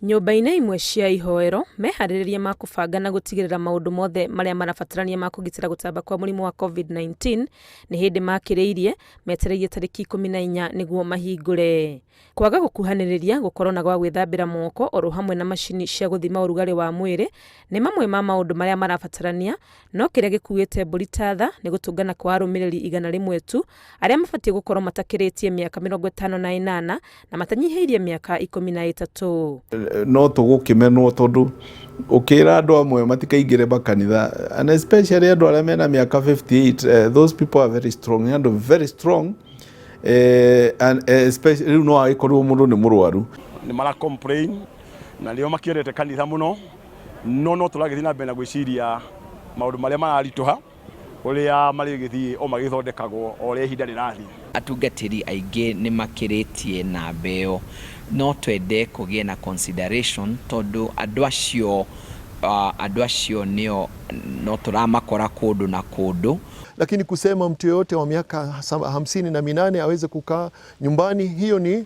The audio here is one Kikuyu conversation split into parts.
Nyũmba-inĩ imwe cia ihoero, meharĩrĩria ma kũbanga na gũtigĩrĩra maũndũ mothe marĩa marabatarania ma kũgitĩra gũtamba kwa mũrimũ wa Covid-19 nĩ hĩndĩ makĩrĩirie, metereirie tarĩki 14 nĩguo mahingũre. Kwaga gũkuhanĩrĩria, gũkorwo na gwa gwĩthambĩra moko oro hamwe na macini cia gũthima ũrugarĩ wa mwĩrĩ nĩ mamwe ma maũndũ marĩa marabatarania, no kĩrĩa gĩkuĩte mbũri ta tha nĩ gũtũngana kwa arũmĩrĩri 100 tu arĩa mabatiĩ gũkorwo matakĩrĩtie mĩaka 58 na matanyihĩirie mĩaka 13. No tũgũkĩmenwo tondũ ũkĩra andũ amwe matikaingĩre makanitha, and especially andũ arĩa mena mĩaka 58, those people are very strong, nĩ andũ very strong, and especially rĩu no agĩkorirwo mũndũ nĩ mũrwaru. Nĩ mara complain na nĩo makĩendete kanitha mũno, no no tũragĩthiĩ na mbere na gwĩciria maũndũ marĩa mararitũha ũrĩa marĩgĩthiĩ o magĩthondekagwo o ũrĩa ihinda rĩrathiĩ. Atungatĩri aingĩ nĩ makĩrĩtie namba ĩyo, no twende kũgĩe na consideration tondũ andũ acio nĩo no tũramakora kũndũ na kũndũ. Lakini kusema mtu yeyote wa miaka 58 aweze kukaa nyumbani, hiyo ni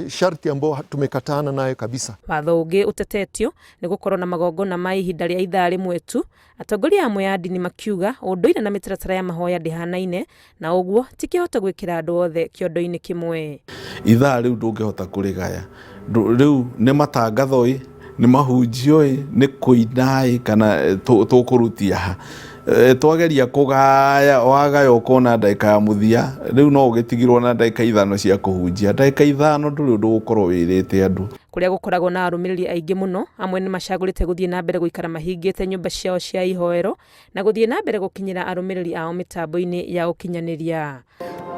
sharti ambayo tumekatana nayo kabisa. Watho ũngĩ ũtetetio nĩ gũkorwo na magongona ma ihinda rĩa ithaa rĩmwe tu, atongoria amwe a ndini makiuga ũndũire na mĩtaratara ya mahoya ndĩhanaine na ũguo ti kĩhoto gwĩkĩra andũ othe kĩondo-inĩ kĩmwe. Ithaa rĩu ndũngĩhota kũrĩgaya. Rĩu nĩ matangatho ĩ, nĩ mahunjio ĩ, nĩ kũina ĩ, kana tũkũrutia ha? Twageria kũgaya, wagaya ũkona ndagĩka ya mũthia rĩu no ũgĩtigirwo na ndagĩka 5 cia kũhunjia. Ndagĩka 5 ndũrĩ ũndũ ũgũkorwo wĩrĩte andũ. Kũrĩa gũkoragwo na arũmĩrĩri aingĩ mũno, amwe nĩ macagũrĩte gũthiĩ na mbere gũikara mahingĩte nyũmba ciao cia ihoero na gũthiĩ na mbere gũkinyĩra arũmĩrĩri ao mĩtambo-inĩ ya ũkinyanĩria.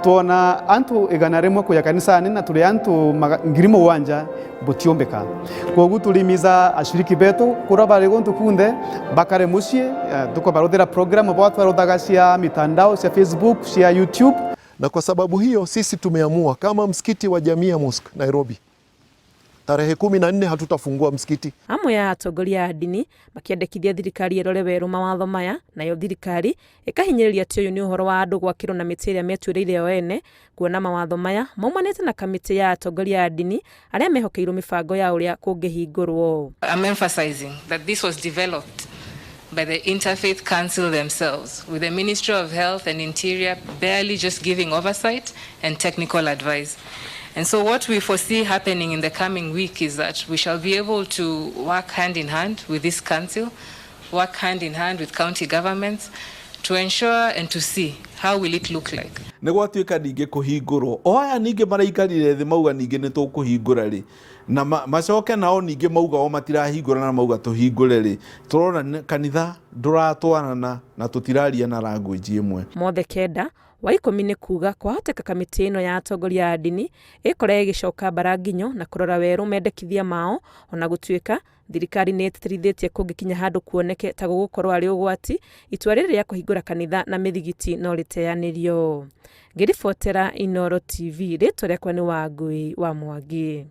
Twona antu 100 kuya kanisani na tuli antu 7,000 butiombeka. Koguo tulimiza ashiriki betu kura bari gontu kunde bakare mucie, tukabaruthira program bo twaruthaga cia mitandao, cia Facebook, cia YouTube. Na kwa sababu hiyo sisi tumeamua kama msikiti wa Jamia Mosque Nairobi, tarehe 14 hatutafungua msikiti. Amwe a atongoria a ndini makĩendekithia thirikari ĩrore werũ mawatho maya, nayo thirikari ĩkahinyĩrĩria atĩ ũyũ nĩ ũhoro wa andũ gwakĩrwo na mĩtĩ ĩrĩa metuĩrĩire o ene, kuona mawatho maya maumanĩte na kamĩtĩ ya atongoria a ndini arĩa mehokeirwo mĩbango ya ũrĩa kũngĩhingũrwo. I'm emphasizing that this was developed by the Interfaith Council themselves, with the Ministry of Health and Interior barely just giving oversight and technical advice. And so what we foresee happening in the coming week is that we shall be able to work hand in hand with this council, work hand in hand with county governments to ensure and to see how will it look like. Nĩ gwatuĩka ningĩ kũhingũrwo, o aya ningĩ maraikarire thĩ mauga ningĩ nĩ tũkũhingũra rĩ, na macoke nao ningĩ mauga o matirahingũra na mauga tũhingũre rĩ, tũrona kanitha ndũratwarana na tũtiraria na language ĩmwe. Mothe kenda wa ikũmi nĩ kuga kwahoteka kamĩtĩ ĩno ya atongoria a ndini ĩkora ĩgĩcoka mbara nginyo na kũrora werũ mendekithia mao, ona gũtuĩka thirikari nĩ ĩtĩtĩrithĩtie kũngĩkinya handũ kuoneke ta gũgũkorwo arĩ ũgwati, itua rĩrĩ rĩa kũhingũra kanitha na mĩthigiti no rĩteanĩrio. Ngĩribotera Inooro TV, rĩtwa rĩakwa nĩ Wangui wa Mwangi.